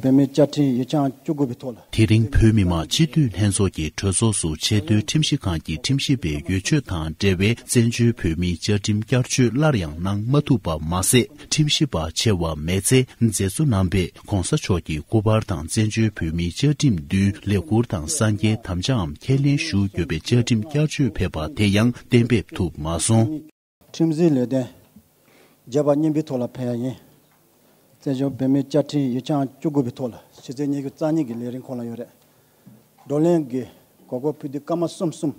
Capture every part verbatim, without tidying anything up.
བོད་མིའི་བཅའ་ཁྲིམས་ཡིག་ཆ་བཅུ་དགུ་པའི་ཐོག་ལ། དེ་རིང་བོད་མི་མང་སྤྱི་འཐུས་ལྷན་ཚོགས་ཀྱི་གྲོས་ཚོགས་སུ་ཆེས་མཐོའི་ཁྲིམས་ཞིབ་ཁང་གི་ཁྲིམས་ཞིབ་པའི་འོས་ཆོས་དང་འབྲེལ་བའི་བཙན་བྱོལ་བོད་མིའི་བཅའ་ཁྲིམས་བསྐྱར་བཅོས་སླར་ཡང་གནང་མ་ཐུབ་པ་མ་ཟད། ཁྲིམས་ཞིབ་པ་ཆེ་བ་མེད་ཚེ་མཛད་གཙོ་རྣམ་པས་༸གོང་ས་མཆོག་གི་སྐུ་པར་དང་བཙན་བྱོལ་བོད་མིའི་བཅའ་ཁྲིམས་མདུན་ལས་འཁུར་དང་གསར་འགྱུར་དམ་བཅའམ་ཁས་ལེན་ཞུ་དགོས་པའི་བཅའ་ཁྲིམས་བསྐྱར་བཅོས་ཕེབས་པ་དེ་ཡང་གཏན་འབེབས་ཐུབ་མ་སོང་། ཁྲིམས་འཛིན་ལས་དོན་བརྗོད་པ་གཉིས་པའི་ཐོག་ལ་ཕེབས་ཡ་ཡིན། བཙན་བྱོལ་བོད་མིའི་བཅའ་ཁྲིམས་ཡིག་ཆ་བཅུ་དགུ་པའི་ཐོག་ལ་ཕྱི་ཚེས་ཉི་ཤུ་རྩ་གཉིས་ཀྱི་ལས་རིམ་ཁོངས་ལ་ཡོད་རེད། བགྲོ་གླེང་གི་གོ་སྐབས་ཕུལ་དུས་སྐར་མ་གསུམ་གསུམ་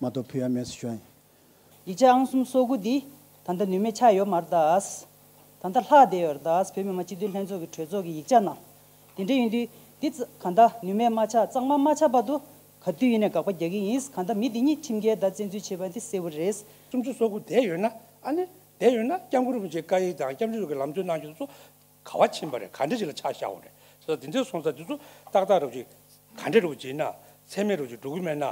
མ་གཏོགས་ཕུལ་ཡ་མེད་ཟེར་ཞུ་ཡ་ཡིན། ཡིག་ཆ་ཨང་གསུམ་སོ་དགུ་འདི་ད་ལྟ་ནུས་མེད་ཆགས་ཡོད་མ་རེད་ད། ད་ལྟ་ལྷག་བསྡད་ཡོད་རེད་ད། བོད་མི་མང་སྤྱི་འཐུས་ལྷན་ཚོགས་ཀྱི་གྲོས་ཚོགས་ཀྱི་ཡིག་ཆ་ནང་། དེ་འདྲ་ཡིན་དུས་འདི་ཙ་གང་ལྟར་ནུས་མེད་མ་ཆགས་གཙང་མ་མ་ཆགས་བར་དུ་ག་དུས་ཡིན་ནའི་དགག་པ་རྒྱག་གི་ཡིན། གང་ལྟར་མི་འདི་གཉིས་ཁྲིམས་འགལ་དང་བཙན་འཛུལ་བྱས་པ་འདི་གསལ་པོ་རེད། སུམ་ཅུ་སོ་དགུ་བསྡད་ཡོད་ན་ཨ་ནི་བསྡད་ཡོད་ན་སྐྱབས་མགོན་རིན་པོ་ཆེའི་བཀའ་ཡིག་དང་སྐྱབས་མགོན་རིན་པོ་ཆེའི་ལམ་སྟོན་གནང་རྒྱུ་ཚོ་ག་བ་ཕྱིན་པ་རེད། ག་འདྲ་ཞིག་ལ་ཆ་བཞག་དགོས་རེད་ཟེར། དེ་འདྲ་སོང་ཙང་དེ་ཚོ་ཏག་ཏག་རུ་ཅིག་ག་འདྲ་རུ་བྱས་ན་ཚད་མེད་རུ་ཅིག་འགྲོ་གི་མེད་ན།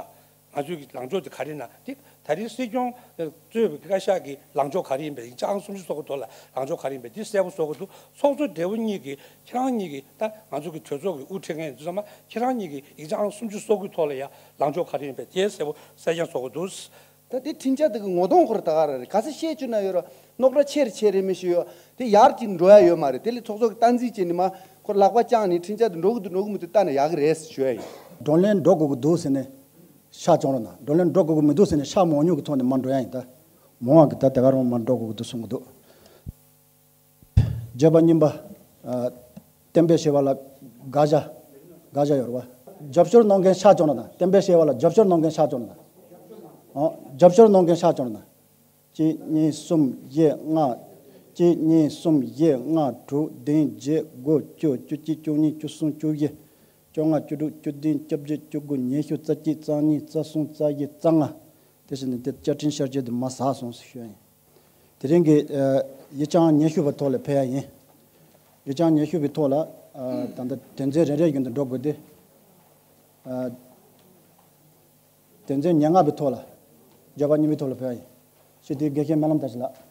ང་ཚོའི་ལངས་ཕྱོགས་དེ་ག་རེ་ན་དེ་ད་རེས་སྲིད་སྐྱོང་གཙོས་པའི་བཀའ་ཤག་གི་ལངས་ཕྱོགས་ག་རེ་ཡིན་པས། ཡིག་ཆ་ཨང་སུམ་ཅུ་སོ་དགུ་ཐོག་ལ་ལངས་ཕྱོགས་ག་རེ་ཡིན་པས་དེ་གསལ་པོ་བཟོ་དགོས་འདུག་ཚོགས་གཙོ་སྦྲེལ་པོ་གཉིས་ཀྱིས་ཁྱེད་རང་གཉིས་ཀྱིས་ད་ང་ཚོ་གི་གྲོས་ཚོགས་ཀྱི་དབུ་ཁྲིད་མཁན་ཚོ་ཚང་མ་ཁྱེད་རང་གཉིས་ཀྱིས་ཡིག་ཆ་ཨང་སུམ་ཅུ་སོ་དགུ་ཐོག་ལ་ཡ་ལངས་ཕྱོགས་ག་རེ་ཡིན་པས་དེ་གསལ་པོ་གསལ་རྐྱང་བཟོ་དགོས་འདུག་ད་དེ་ཁྲིམས་འཆར་དེ་གི་ངོ་གདོང་ཁོ་ར་ད་ག་ར་རེད། ག་ཚོད་བཤད་བཅུག་ན་ཡོད་ར་རྙོག་དྲ་ཆེ་རུ་ཆེ་རེ་མི་ཤེས་ཡོད། དེ་ཡར་ཅིག་འགྲོ་ཡ་ཡོད་མ་རེད། དེ་ལས་ཚོགས་གཙོ་གི་སྟངས་འཛིན་བྱས་ནས་མ་ཁོ་ལག་པ་བརྐྱངས་ནས་ཁྲིམས་འཆར་དེ་འགྲོ་གི་འདུག་འགྲོ་གི་མི་འདུག་ལྟ་ན་ཡག་གི་རེད་ཞུ་ཡ་ཡིན། བགྲོ་གླེང་འགྲོ་དགོས་ཀྱི་འདུག་ཟེར་ནས་ཤག་བཅོམ་རོགས་གནང་། བགྲོ་གླེང་འགྲོ་དགོས་ཀྱི་མི་འདུག་ཟེར་ནས་ཤག་མང་ཉུང་གི་ཐོག་ནས་མར་འགྲོ་ཡ་ཡིན། ད་མང་བ་གི་ད་དེ་ག་རང་མར་འགྲོ་དགོས་ཀྱི་འདུག་གསུང་གི་འདུག་བརྗོད་པ་གཉིས་པ། ཨ། གཏན་འབེབས་བྱས་པ་ལ་དགག་བྱ། དགག་བྱ་ཡོད་རེད་བ། རྒྱབ་སྐྱོར་གནང་མཁན་ཤག་བཅོམ་རོགས་གནང་། གཏན་འབེབས་བྱས་པ་ལ་རྒྱབ་སྐྱོར་གནང་མཁན་ཤག་བཅོམ་རོགས་གནང་། ཨོ། རྒྱབ་སྐྱོར་གནང་མཁན་ཤག་བཅོམ་རོགས་གནང་། གཅིག་གཉིས་གསུམ་བཞི་ལྔ། གཅིག་གཉིས་གསུམ་བཞི་ལྔ་དྲུག་བདུན་བརྒྱད་དགུ་བཅུ་བཅུ་གཅིག་བཅུ་གཉིས་བཅུ་གསུམ་བཅུ་བཞི། བཅོ་ལྔ་བཅུ་དྲུག་བཅུ་བདུན་བཅོ་བརྒྱད་བཅུ་དགུ་ཉི་ཤུ་རྩ་གཅིག་རྩ་གཉིས་རྩ་གསུམ་རྩ་བཞི་རྩ་ལྔ། དེ་བཞིན་དེ་བཅའ་ཁྲིམས་བསྐྱར་བཅོས་དེ་མར་ཟགས་སོང་ཟེར་ཞུ་ཡ་ཡིན། དེ་རིང་གི་ཨ་ཡིག་ཆ་ཉི་ཤུ་པའི་ཐོག་ལ་ཕེབས་ཡ་ཡིན། ཡིག་ཆ་ཉི་ཤུ་པའི་ཐོག་ལ་ཨ་ད་ལྟ་དོན་ཚན་རེ་རེ་བཞིན་དུ་འགྲོ་དགོས་ཏེ། ཨ་དོན་ཚན་ཉེར་ལྔ་པའི་ཐོག་ལ་བརྗོད་པ་གཉིས་པའི་ཐོག་ལ་ཕེབས་ཡ་ཡིན། སྤྱི་འཐུས་དགེ་བཤེས་སྨོན་ལམ་བདག་ཞིང་ལགས།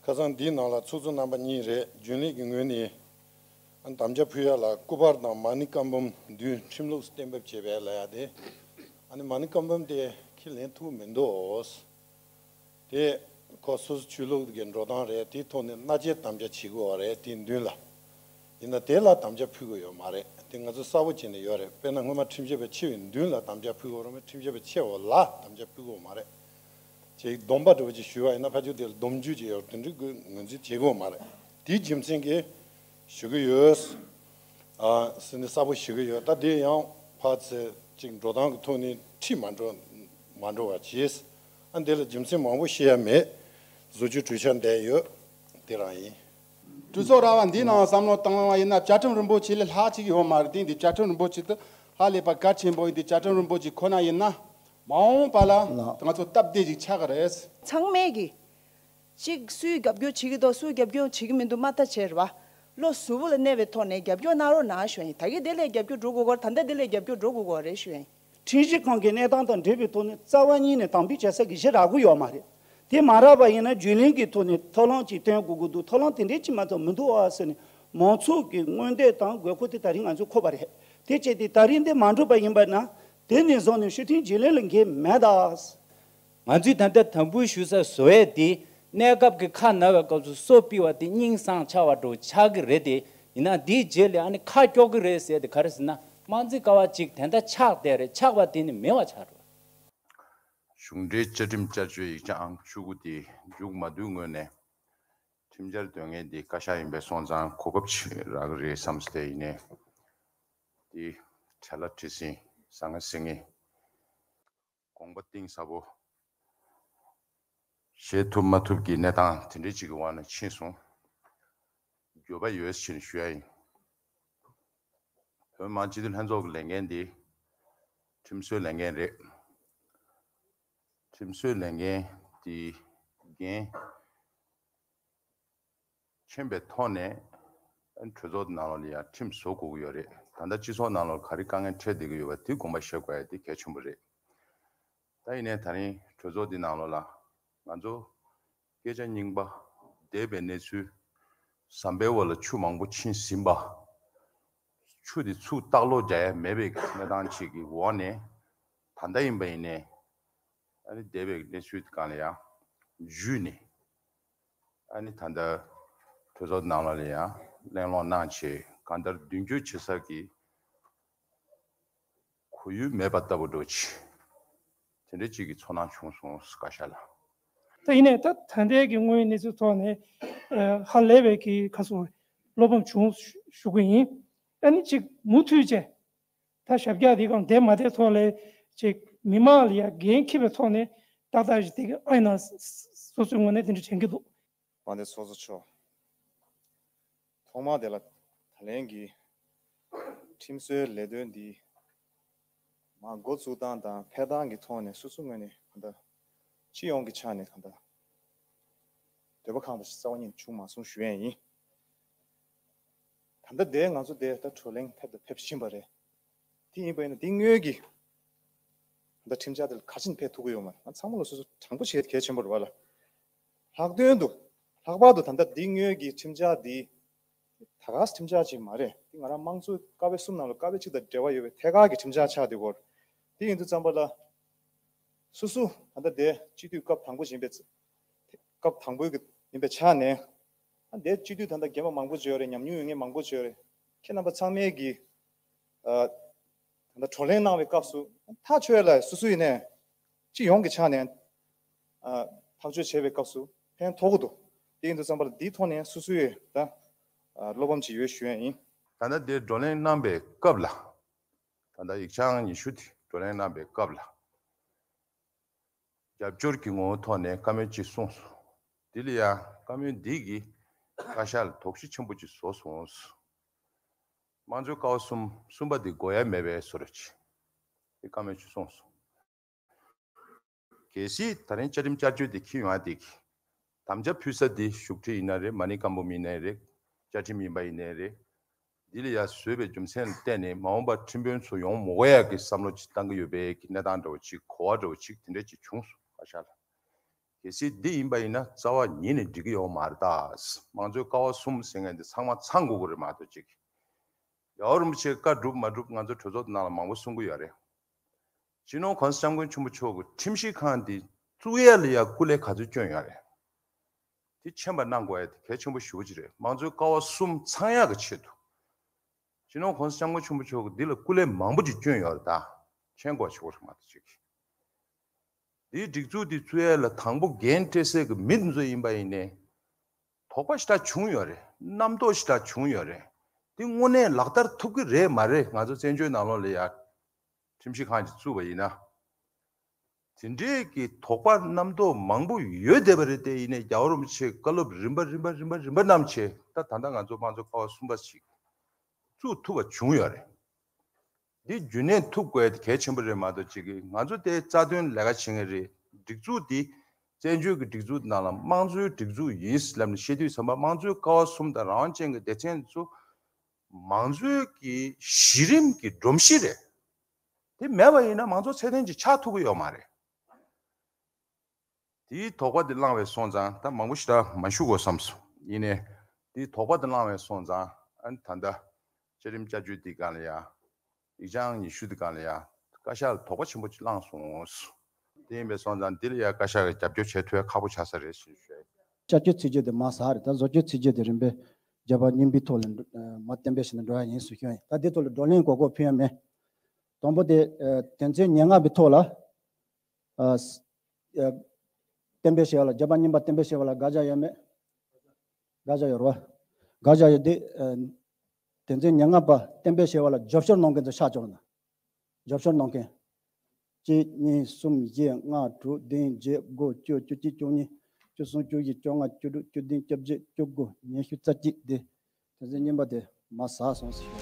ཁ་སང་འདིའི་ནང་ལ་ཚོགས་གཙོ་རྣམ་པ་གཉིས་རེད། རྒྱུན་ལས་ཀྱི་ངོས་ནས་ཨ་དམ་བཅའ་ཕུལ་ཡ་ལ་སྐུ་པར་དང་མ་ཎི་བཀའ་འབུམ་བདུན་ཁྲིམས་ལུགས་གཏན་འབེབས་བྱས་པའི་ལབ་ཡ་དེ། ཨ་ནི་མ་ཎི་བཀའ་འབུམ་དེ་ཁས་ལེན་ཐུབ་མི་འདུག་དེ་ཁོ་སོ་སོ་ཆོས་ལུགས་ཀྱི་འགྲོ་སྟངས་རེད། དེའི་ཐོག་ནས་མནའ་བཅད་དམ་བཅའ་བྱེད་དགོས་པ་རེད། དེའི་མདུན་ལ། ཡིན་ན་དེ་ལ་དམ་བཅའ་ཕུལ་དགོས་ཡོད་མ་རེད། དེ་ང་ཚོ་གསལ་པོ་བྱས་ནས་ཡོད་རེད། དཔེར་ན་སྔོན་མ་ཁྲིམས་ཞིབ་པ་ཆེ་བའི་མདུན་ལ་དམ་བཅའ་ཕུལ་དགོས་རེད། ཁྲིམས་ཞིབ་པ་ཆེ་བ་ལ་དམ་བཅའ་ཕུལ་དགོས་མ་རེད། ཅིག་སྡོམ་པ་འདྲ་བོ་ཅིག་ཞུས་པ་ཡིན་ན་ཕལ་ཆེར་དེ་ལ་སྡོམ་རྒྱུ་ཅིག་ཡོད། དེ་འདྲའི་ངོས་འཛིན་བྱེད་དགོས་མ་རེད། དེའི་རྒྱུ་མཚན་གྱིས་ཞུ་གི་ཡོད། ཨ་ཟེར་ནས་གསལ་པོ་ཞུ་གི་ཡོད། ད་དེ་ཡང་ཕར་ཚུར་ཅིག་འགྲོ་སྟངས་ཀྱི་ཐོག་ནས་ཁྲིད་མ་འགྲོ་མ་འགྲོ་བ་བྱས། ཨ་འདི་ལ་རྒྱུ་མཚན་མང་པོ་བཤད་ཡ་མེད། བཟོ་བཅོས་གྲོས་འཆར་འདི་ཡོད། དེ་རང་ཡིན། གྲོས་ཚོགས་ར་བ་འདིའི་ནང་བསམ་བློ་བཏང་བ་ཡིན་ན་བཅའ་ཁྲིམས་རིན་པོ་ཆེ་ལས་ལྷག་ཅིག་ཡོད་མ་རེད། དེ་འདི་བཅའ་ཁྲིམས་རིན་པོ་ཆེ་དེ་ཧ་ལས་པ་གལ་ཆེན་པོ་ཡིན། དེ་བཅའ་ཁྲིམས་རིན་པོ་ཆེ་ཁོ་ན་ཡིན་ན་མ་འོངས་པ་ལ་ལགས། ང་ཚོ་སྟབས་བདེ་ཅིག་ཆགས་ཀྱི་རེད། ཚང་མས་ཀྱི། གཅིག་སུས་རྒྱབ་སྐྱོར་བྱེད་ཀྱི་འདུག་སུས་རྒྱབ་སྐྱོར་བྱེད་ཀྱི་མི་འདུག་མ་ལྟ་བྱས་རེད་བ། བློ་གཟུ་བོ་ལ་གནས་པའི་ཐོག་ནས་རྒྱབ་སྐྱོར་གནང་རོགས་གནང་ཞུ་ཡ་ཡིན། ད་གིན་དེ་ལས་རྒྱབ་སྐྱོར་འགྲོ་དགོས་ཀྱི་རེད། ད་ལྟ་དེ་ལས་རྒྱབ་སྐྱོར་འགྲོ་དགོས་ཀྱི་རེད་ཞུ་ཡ་ཡིན། ཁྲིམས་ཞིབ་ཁང་གི་གནས་སྟངས་དང་འབྲེལ་བའི་ཐོག་ནས་རྩ་བ་ཉིད་ནས་དམ་འབུལ་བྱེད་ས་གི་གཞི་རག་གི་ཡོད་མ་རེད། དེ་མ་རག་པ་ཡིན་ན་རྒྱུན་ལས་ཀྱི་ཐོག་ནས་ཐབས་ལམ་ཅིག་སྟོན་དགོས་ཀྱི་འདུག་ཐབས་ལམ་དེ་འདྲའི་ཅིག་མ་གཏོགས་མི་འདུག་ཨ་ཟེར་ནས་མང་ཚོགས་ཀྱི་མངོན་འདོད་དང་དགོས་མཁོ་དེ་ད་རིང་ང་ཚོས་གོ་བ་རེད། དེ་བྱས་ཏེ་ད་རིང་འདི་མ་འགྲུབ་པ་ཡིན་པ་ན་དེ་ནས་བཟུང་ནས་ཕྱིར་འཐེན་བརྗེ་ལེན་ལ་འགན་མེད་ད། ང་ཚོས་ད་ལྟ་དམ་འབུལ་ཞུ་ས་བཟོ་ཡས་དེ་གནས་སྐབས་ཀྱི་ཁ་ན་བའི་སྐབས་སུ་སོ་ཕུལ་བ་དེ་སྙིང་སངས་ཆགས་པ་འདྲ་བོ་ཆགས་ཀྱི་རེད་དེ། ཡིན་ན་དེའི་རྗེས་ལ་ཨ་ནི་ཁ་སྐྱོ་གི་རེད་ཟེར་དེ་ག་རེ་ཟེར་ན་དམངས་གཙོའི་ཀ་བ་གཅིག་དེ་འདྲ་ཆགས་བསྡད་རེད། ཆགས་པ་དེ་ནི་མེད་པ་ཆགས་འགྲོ། གཞུང་འབྲེལ་བཅའ་ཁྲིམས་བསྐྱར་བཅོས་ཡིག་ཆ་ཨང་བཅུ་དགུ་དེ་མཇུག་མ་བསྡུས་སྔོན་ནས་ཁྲིམས་འཆར་འདོན་མཁན་དེ་བཀའ་ཤག་ཡིན་པས་སོང་ཙང་གོ་སྐབས་ཆེ་རག་གི་རེད་བསམ་སྟེ། ཡིན་ནའི་དེ་བྲེལ་བ་བྲེལ་ཟིང་ཟང་ངེ་ཟིང་ངེ་དགོངས་པ་གཏིང་ཟབ་པོ་བཞེས་ཐུབ་མ་ཐུབ་ཀྱི་གནས་སྟངས་དེ་འདྲའི་ཅིག་གི་འོག་ནས་ཕྱིན་སོང་། འགྱོད་པ་ཡོད་ཕྱིར་ཞུ་ཡ་ཡིན། བོད་མི་མང་སྤྱི་འཐུས་ལྷན་ཚོགས་ཀྱི་ལས་འགན་འདི་ཁྲིམས་བཟོའི་ལས་འགན་རེད། ཁྲིམས་བཟོའི་ལས་འགན་འདི་འགན་འཁྱེར་བའི་ཐོག་ནས་གྲོས་ཚོགས་ནང་ལོགས་ལ་ཡང་ཁྲིམས་བཟོ་དགོས་ཀྱི་ཡོད་རེད། ད་ལྟ་སྤྱི་ཚོགས་ནང་ལོགས་ག་རེ་དཀའ་ངལ་འཕྲད་བསྡད་ཀྱི་ཡོད་པ་དེ་དགོངས་པ་བཞེས་དགོས་ཡ་དེ་གལ་ཆེན་པོ་རེད། ད་ཡིན་ནའི་ད་རིང་གྲོས་ཚོགས་འདི་ནང་ལོགས་ལ་ང་ཚོ་སྐད་ཆ་རྙིང་པ། འདས་པའི་གནས་ཚུལ། ཟམ་པའི་འོག་ལ་ཆུ་མང་པོ་ཕྱིན་ཟིན་པ། ཚུལ་དེ་ཚུར་ལྟག་ལོག་རྒྱག་ཡ་མེད་པའི་གནས་སྟངས་ཅིག་གི་འོག་ནས། ད་ལྟ་ཡིན་པ་ཡིན་ནའི་ཨ་ནི་འདས་པའི་གནས་ཚུལ་དེ་གང་ལ་ཡང་འཇུས་ནས། ཨ་ནི་ད་ལྟ་གྲོས་ཚོགས་ནང་ལ་ཡང་གླེང་སློང་གནང་བྱས། གང་ལྟར་མདུན་སྐྱོད་བྱེད་ས་གི་གོ་ཡུལ་མེད་པ་ལྟ་བུ་འགྲོ་ཆེ། དེ་འདྲ་ཅིག་གི་ཚོར་སྣང་བྱུང་སོང་། བཀའ་ཤག་ལ། ད་ཡིན་ནའི་ད་ད་ལྟའི་གི་དངོས་ཡོད་གནས་ཚུལ་ཐོག་ནས་ཨ་ཧ་ལས་པའི་གི་ཁ་སོ་བློ་ཕམ་བྱུང་ཞུ་གི་ཡིན། ཨ་ནི་ཅིག་མུ་མཐུད་བྱས། ད་ཞབས་བཀྱག་འདི་གང་བསྡད་མ་བསྡད་ཐོག་ལ་ཅིག་མི་མང་ལ་ཡ་འགན་འཁྱེར་བའི་ཐོག་ནས་ཏག་ཏག་ཞིག་དེ་གི་ཨ་ཡིན་ན་སོ་སོའི་ངོས་ནས་དེ་འདྲ་དྲན་གྱི་འདུག། དཔལ་ལྡན་ཚོགས་གཙོ་མཆོག། ཐོག་མར་དེ་ལ་ད་ལན་གྱི་ཁྲིམས་བཟོའི་ལས་དོན་འདི་མར་འགོ་བཙུགས་སྟངས་དང་འཕེལ་སྟངས་ཀྱི་ཐོག་ནས་སོ་སོའི་ངོས་ནས་གང་ལྟར་སྤྱི་ཡོངས་ཀྱི་ཆ་ནས་གང་ལྟར་འདོད་པ་ཁེངས་པ་ཞིག་རྩ་བ་ཉིད་བྱུང་མ་སོང་ཞུ་ཡས་ཡིན། ད་ལྟ་དེ་ང་ཚོ་དེ་ད་བགྲོ་གླེང་ཕེབས་དང་ཕེབས་བཞིན་པ་རེད། དེ་ཡིན་པ་ཡིན་ན་དེ་སྔོན་གྱི་ད་ཁྲིམས་འཆར་དེ་ལ་ག་ཅིན་ཕེབས་ཐུབ་ཀྱི་ཡོད་མ་རེད། ང་ཚང་མ་ལ་སོ་སོ་དྲང་པོ་བྱེད་གལ་ཆེན་པོ་རེད་བ་ལ། ལྷག་དོན་དུ་ལྷག་པར་དུ་ད་ལྟ་དེ་སྔོན་གྱི་ཁྲིམས་འཆར་དེ་ད་ག་སེ་ཁྲིམས་འཆར་ཅིག་མ་རེད། དེ་ང་རང་དམངས་གཙོའི་ཀ་བའི་གསུམ་ནང་ལ་ཀ་བའི་གཅིག་དང་འབྲེལ་བ་ཡོད་པའི་ཐད་ཀར་གྱི་ཁྲིམས་འཆར་ཆགས་བསྡད་ཡོད་རེད། དེ་ཡིན་དུས་ཙམ་པ་ལ་སོ་སོ་ད་ལྟ་དེ་སྤྱི་འཐུས་སྐབས་དང་པོ་ཡིན་པའི་སྐབས་དང་པོའི་གི་ཡིན་པའི་ཆ་ནས། ཨ་དེ་སྤྱི་འཐུས་ད་ལྟ་རྒན་པ་མང་པོ་ཅིག་ཡོད་རེད། ཉམས་མྱོང་ཡོད་མཁན་མང་པོ་ཅིག་ཡོད་རེད། ཁྱེད་རྣམ་པ་ཚང་མས་ཀྱི་ཨ་ད་ལྟ་བགྲོ་གླེང་གནང་བའི་སྐབས་སུ་ཐག་ཆོད་ལ་སོ་སོ་ཡིན་ནའི་སྤྱི་ཡོངས་ཀྱི་ཆ་ནས་ཨ་ཐག་གཅོད་བྱེད་པའི་སྐབས་སུ་ཕན་ཐོགས་ཀྱི་འདུག། དེ་ཡིན་དུས་ཙམ་པ་ལ་འདིའི་ཐོག་ནས་སོ་སོའི་ད་ཨ་བློ་ཕམ་ཅིག་ཡོད་ཞུ་ཡས་ཡིན། ད་ལྟ་དེ་བགྲོ་གླེང་གནང་པའི་སྐབས་ལ། ད་ལྟ་ཡིག་བྱང་ཉི་ཤུ་དེ་བགྲོ་གླེང་གནང་པའི་སྐབས་ལ། རྒྱབ་སྐྱོར་གྱི་ངོ་བོ་ཐོག་ནས་བཀའ་མོལ་ཅིག་གསུངས་སོང་། དེ་ལ་ཡང་བཀའ་མོལ་འདི་གིས་བཀའ་ཤག་ལ་དོགས་གཞི་ཆེན་པོ་ཅིག་བཟོ་སོང་། དམངས་གཙོའི་ཀ་བ་གསུམ་གསུམ་པ་འདི་དགོས་ཡ་མེད་པའི་བཟོ་འདྲ་ཅིག་དེ་བཀའ་མོལ་ཅིག་གསུངས་སོང་། གལ་སྲིད་ད་རིང་བཅའ་ཁྲིམས་བསྐྱར་བཅོས་འདི་འཁྱེར་ཡོང་ཡ་འདི་གི་དམ་བཅའ་ཕུལ་ས་འདི་བཞུགས་ཁྲི་ཡིན་ན་རེད། མ་ཎི་བཀའ་འབུམ་ཡིན་ནའི་རེད། བཅའ་ཁྲིམས་ཡིན་པ་ཡིན་ནའི་རེད། འདི་ལ་ཡ་བཟོས་པའི་རྒྱུ་མཚན་ལ་བརྟེན་ནས་མ་འོངས་པར་ཁྲིམས་དཔོན་ཚོ་ཡོང་མི་དགོས་ཡག་གི་བསམ་བློ་ཅིག་བཏང་གི་ཡོད་པའི་གི་གནས་སྟངས་འདྲ་བོ་ཅིག་གོ་བ་འདྲ་བོ་ཅིག་དེ་འདྲ་ཅིག་བྱུང་སོང་། བཀའ་ཤག་ལ། གལ་སྲིད་འདི་ཡིན་པ་ཡིན་ན་རྩ་བ་ཉིད་ནས་འགྲིག་གི་ཡོད་མ་རེད་ད། དམངས་གཙོའི་ཀ་བ་གསུམ་ཟེར་མཁན་འདི་ཚང་མ་ཚང་དགོས་ཀྱི་རེད་མ་གཏོགས་ཅིག་རྒྱལ་བ་རིན་པོ་ཆེ་བཀའ་སྒྲུབ་མ་སྒྲུབ་ང་ཚོ་གྲོས་ཚོགས་ནང་ལ་མང་པོ་གསུང་གི་ཡོད་རེད། སྤྱི་ནོར་༸གོང་ས་༸སྐྱབས་མགོན་ཆེན་པོ་མཆོག་གི་ཁྲིམས་ཞིབ་ཁང་འདི་བཙུགས་ཡ་ལ་ཡ་སྐུ་ལས་ག་ཚོད་བསྐྱོན་ཡོད་རེད། དེ་མཁྱེན་པ་གནང་དགོས་ཡ་དེ་གལ་ཆེན་པོ་ཞེ་པོ་ཅིག་རེད། དམངས་གཙོའི་ཀ་བ་གསུམ་ཚང་ཡག་གི་ཆེད་དུ། སྤྱི་ནོར་༸གོང་ས་༸སྐྱབས་མགོན་ཆེན་པོ་མཆོག་གིས་འདི་ལ་སྐུ་ལས་མང་པོ་ཅིག་བསྐྱོན་ཡོད་རེད་ད། མཁྱེན་དགོས་ཞེ་པོ་རེད་མ་གཏོགས་ཅིག་འདིའི་སྒྲིག་འཛུགས་འདི་བཙུགས་ཡ་ལ་དང་པོ་འགན་འཁྲི་སའི་གི་མི་འདི་ཚོ་ཡིན་པ་ཡིན་ནའི། དོགས་པ་ཞེ་དྲག་བྱུང་ཡོད་རེད། རྣམ་རྟོག་ཞེ་དྲག་བྱུང་ཡོད་རེད། འདི་དངོས་གནས་ལག་བསྟར་ཐུབ་ཀྱི་རེད་མ་རེད། ང་ཚོ་བཙན་བྱོལ་ནང་ལོགས་ལ་ཡ་ཁྲིམས་ཞིབ་ཁང་ཅིག་བཙུགས་པ་ཡིན་ན། དེ་འདྲའི་གི་དོགས་པ་རྣམ་རྟོག་མང་པོ་ཡོད་བསྡད་པ་རེད་དེ། ཡིན་ནའི་རྒྱལ་བ་རིན་པོ་ཆེའི་བཀའ་སློབ་རིམ་པ་རིམ་པ་རིམ་པ་རིམ་པ་བསྣམས་བྱས། ད་ད་ལྟ་ང་ཚོ་དམངས་གཙོ་ཀ་བ་གསུམ་པ་ཞིག་བཙུགས་ཐུབ་པ་བྱུང་ཡོད་རེད། འདི་རྒྱུན་གནས་ཐུབ་དགོས་དེ་གལ་ཆེན་པོ་རེད་མ་གཏོགས་ཅིག་གི་ང་ཚོ་དེ་རྩ་དོན་ལས་ཀ་བྱེད་མཁན་རེད། སྒྲིག་འཛུགས་འདི་བཙན་བྱོལ་གྱི་སྒྲིག་འཛུགས་ནང་ལ་དམངས་གཙོའི་སྒྲིག་འཛུགས་ཡིན་ལབ་ནས་བཤད་དུས་ཙམ་པ། དམངས་གཙོའི་ཀ་བ་གསུམ་དང་རང་དབང་ཅན་གྱི་སྡེ་ཚན་ཚོ་མང་གཙོའི་གི་གཞི་རིམ་གྱི་སྒྲོམ་གཞི་རེད། དེ་མེད་པ་ཡིན་ན་མང་གཙོ་ཚད་ལྡན་ཅིག་ཆགས་ཐུབ་ཀྱི་ཡོད་མ་རེད། དེའི་དོགས་པ་དེ་བསླངས་པའི་སོང་ཙང་ད་མང་པོ་ཞེ་དྲག་མ་ཞུ་དགོས་བསམ་སོང་། ཡིན་ནའི་དེའི་དོགས་པ་དེ་བསླངས་པའི་སོང་ཙང་། ཨ་ནི་ད་ལྟ་བཅའ་ཁྲིམས་བསྐྱར་བཅོས་དེ་སྒང་ལ་ཡ། ཡིག་བྱང་ཉི་ཤུ་དེ་སྒང་ལ་ཡ། བཀའ་ཤག་ལ་དོགས་པ་ཆེན་པོ་ཅིག་བསླངས་སོང་། དེ་ཡིན་པའི་སོང་ཙང་འདི་ལ་ཡ་བཀའ་ཤག་གིས་རྒྱབ་སྐྱོར་བྱེད་ཐུབ་ཡ་ཁག་པོ་ཆགས་ས་རེད་ཞེས་ཞུ་ཡ་ཡིན། བསྐྱར་བཅོས་ཚིག་བརྗོད་དེ་མར་ཟགས་རེད། ད་བཟོ་བཅོས་ཚིག་བརྗོད་དེ་རིམ་པས་རྒྱ་བར་རྙིང་པའི་ཐོག་ལ་འགྲོ་མར་གཏན་འབེབས་བྱས་ནས་འགྲོ་ཡ་ཡིན་ཞུ་རྒྱུ་ཡིན། ད་འདི་ཐོག་ལ་བགྲོ་གླེང་གོ་སྐབས་ཕུལ་ཡ་མེད། དང་པོ་དེ་ཨ་དོན་ཚན་ཉེར་ལྔ་པའི་ཐོག་ལ་ཨ་ཨ་གཏན་འབེབས་བྱས་པ་ལ། རྒྱ་བར་རྙིང་པ་གཏན་འབེབས་བྱས་པ་ལ་དགག་བྱ་ཡོད་མེད། དགག་བྱ་ཡོད་རེད་བ། དགག་བྱ་ཡོད་དེ་ཨ་དོན་ཚན་ཉེར་ལྔ་པ་གཏན་འབེབས་བྱས་པ་ལ་རྒྱབ་སྐྱོར་གནང་མཁན་ཚོ་ཤག་བཅོ་ལ་ན། རྒྱབ་སྐྱོར་གནང་མཁན། གཅིག་གཉིས་གསུམ་བཞི་ལྔ་དྲུག་བདུན་བརྒྱད་དགུ་བཅུ་བཅུ་གཅིག་བཅུ་གཉིས་བཅུ་གསུམ་བཅུ་བཞི་བཅོ་ལྔ་བཅུ་དྲུག་བཅུ་བདུན་བཅོ་བརྒྱད་བཅུ་དགུ་ཉི་ཤུ་རྩ་གཅིག་དེ། དོན་ཚན་རྙིང་པ་དེ་མར་ཟགས་སོང་ཟེར།